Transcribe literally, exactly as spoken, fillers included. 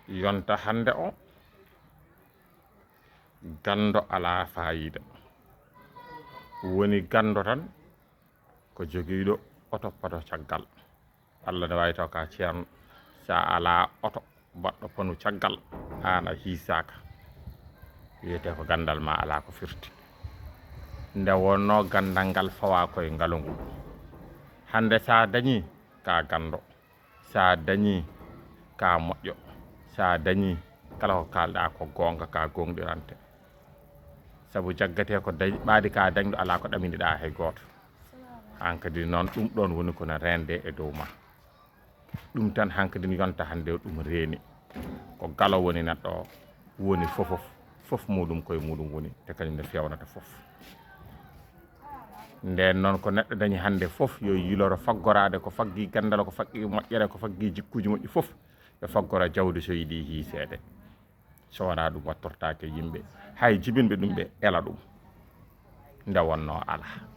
Yonta hannde o, ganndo alaa faayiida. Woni ganndo tan ko jogiiɗo oto pato caggal. Allah ne waawi taw ka ceerno, so a alaa oto baɗɗo ponu caggal, aan a hiisaaka. Wiyetee ko ganndal ma alaa ko firti. Nde wonnoo ganndal ngal fawaa koye ngalu ngu. Hannde so a dañii ka ganndo, so a dañii ka moƴƴo, so a dañii kala ko kaalɗaa ko goonga ka gooŋɗirante. Sabu jaggatee ko dañ-, ɓaadi ka dañɗo alaa ko ɗaminiɗaa hay gooto. Hankadi noon ɗum ɗoon woni ko no reende e dow ma. Ɗum tan hankadi yonta hannde o ɗum reeni. Ko galo woni neɗɗo o, woni fofof, fof muɗum koye muɗum woni, te kañum ne feewnata fof. Ndeen noon ko neɗɗo dañi hannde fof yo yiloro faggoraade ko faggi ganndal, ko faggi moƴƴere, ko faggi jikkuuji moƴƴi fof, yo faggora jawdi so yiɗi hiiseede. So wonaa ɗum wattortaake yimɓe, hay jibinɓe ɗum ɓe ela ɗum. Nde wonnoo alaa.